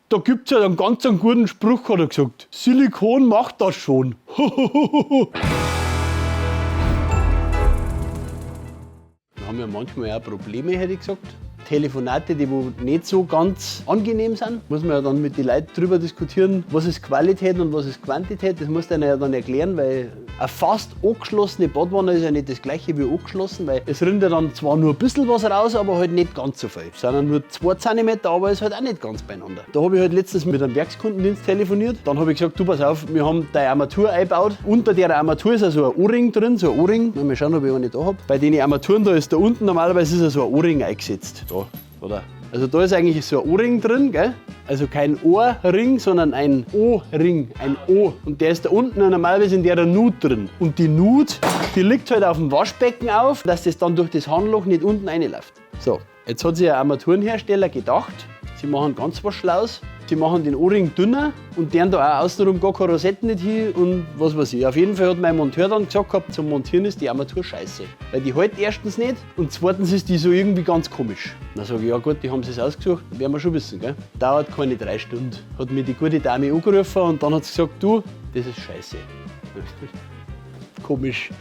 Da gibt's ja einen ganz einen guten Spruch, hat er gesagt. Silikon macht das schon. Wir haben ja manchmal auch Probleme, hätte ich gesagt. Telefonate, die wo nicht so ganz angenehm sind, muss man ja dann mit den Leuten drüber diskutieren, was ist Qualität und was ist Quantität. Das muss einer ja dann erklären, weil eine fast angeschlossene Badwanne ist ja nicht das gleiche wie angeschlossen, weil es rinnt ja dann zwar nur ein bisschen was raus, aber halt nicht ganz so viel. Es sind ja nur 2 cm, aber ist halt auch nicht ganz beieinander. Da habe ich halt letztens mit einem Werkskundendienst telefoniert. Dann habe ich gesagt, du pass auf, wir haben deine Armatur eingebaut. Unter der Armatur ist also ein O-Ring drin, so ein O-Ring. Mal schauen, ob ich einen da hab. Bei den Armaturen, da ist da unten normalerweise ist ja so ein O-Ring eingesetzt. Da, oder? Also da ist eigentlich so ein O-Ring drin, gell? Also kein Ohrring, sondern ein O-Ring, ein O. Und der ist da unten normalerweise in der Nut drin. Und die Nut, die liegt halt auf dem Waschbecken auf, dass das dann durch das Hahnloch nicht unten reinläuft. So, jetzt hat sich ein Armaturenhersteller gedacht, sie machen ganz was Schlaues. Sie machen den O-Ring dünner und deren da auch außenrum gar keine Rosetten nicht hin und was weiß ich. Auf jeden Fall hat mein Monteur dann gesagt gehabt, zum Montieren ist die Armatur scheiße. Weil die hält erstens nicht und zweitens ist die so irgendwie ganz komisch. Dann sag ich, ja gut, die haben sich's ausgesucht, werden wir schon wissen. Gell? Dauert keine 3 Stunden. Hat mir die gute Dame angerufen und dann hat sie gesagt, du, das ist scheiße. Komisch.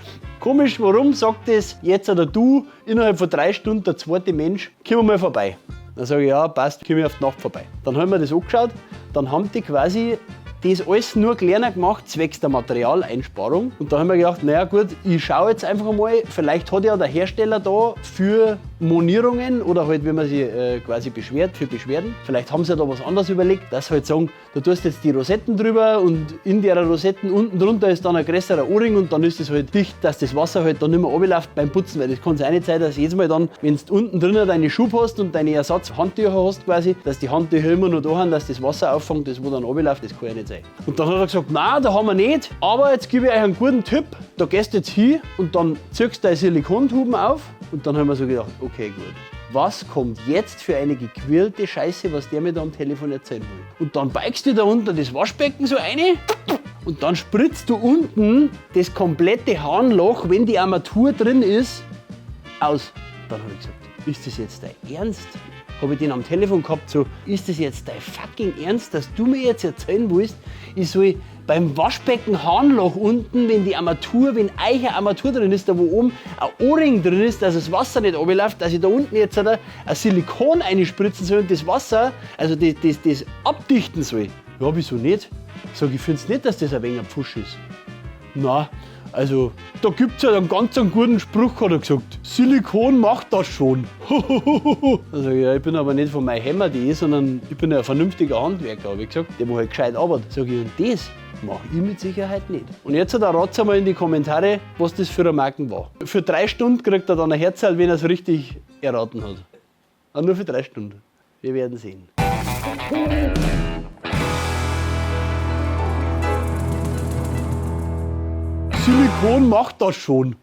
Komisch, warum sagt das jetzt oder du innerhalb von 3 Stunden der zweite Mensch, komm mal vorbei. Dann sag ich, ja, passt, komm ich auf die Nacht vorbei. Dann haben wir das angeschaut, dann haben die quasi das alles nur kleiner gemacht, zwecks der Materialeinsparung. Und da haben wir gedacht, naja gut, ich schau jetzt einfach mal, vielleicht hat ja der Hersteller da für Monierungen oder halt, wenn man sich quasi beschwert, für Beschwerden, vielleicht haben sie ja da was anderes überlegt, dass sie halt sagen, da tust du jetzt die Rosetten drüber und in der Rosetten unten drunter ist dann ein größerer O-Ring und dann ist es halt dicht, dass das Wasser halt dann nicht mehr runterläuft beim Putzen, weil das kann's auch nicht sein, dass jedes Mal dann, wenn du unten drinnen deine Schub hast und deine Ersatzhandtücher hast quasi, dass die Handtücher immer noch da haben, dass das Wasser auffängt, das wo dann runterläuft, das kann ja nicht sein. Und dann hat er gesagt, nein, da haben wir nicht, aber jetzt gebe ich euch einen guten Tipp, da gehst du jetzt hin und dann ziehst du deine Silikontuben auf und dann haben wir so gedacht, okay, gut, was kommt jetzt für eine gequirlte Scheiße, was der mir da am Telefon erzählen will? Und dann beigst du da unten das Waschbecken so rein und dann spritzt du unten das komplette Hahnloch, wenn die Armatur drin ist, aus. Dann hab ich gesagt, ist das jetzt dein Ernst? Hab ich den am Telefon gehabt, so, ist das jetzt dein fucking Ernst, dass du mir jetzt erzählen willst, ich soll beim Waschbecken Hahnloch unten, wenn die Armatur, wenn eiche Armatur drin ist, da wo oben ein O-Ring drin ist, dass das Wasser nicht runterläuft, dass ich da unten jetzt ein Silikon einspritzen soll und das Wasser, also das, das, das abdichten soll. Ja, wieso nicht? Sag ich, find's nicht, dass das ein wenig ein Pfusch ist. Na, also, da gibt's ja einen ganz einen guten Spruch, hat er gesagt. Silikon macht das schon. Dann sag ich, ja, ich bin aber nicht von myhammer.de, sondern ich bin ja ein vernünftiger Handwerker, hab ich gesagt, der wo halt gescheit arbeitet. Sag ich, und das mach ich mit Sicherheit nicht. Und jetzt hat er rat's einmal in die Kommentare, was das für eine Marke war. Für 3 Stunden kriegt er dann ein Herzerl, wenn er's richtig erraten hat. Aber nur für 3 Stunden. Wir werden sehen. Silikon macht das schon.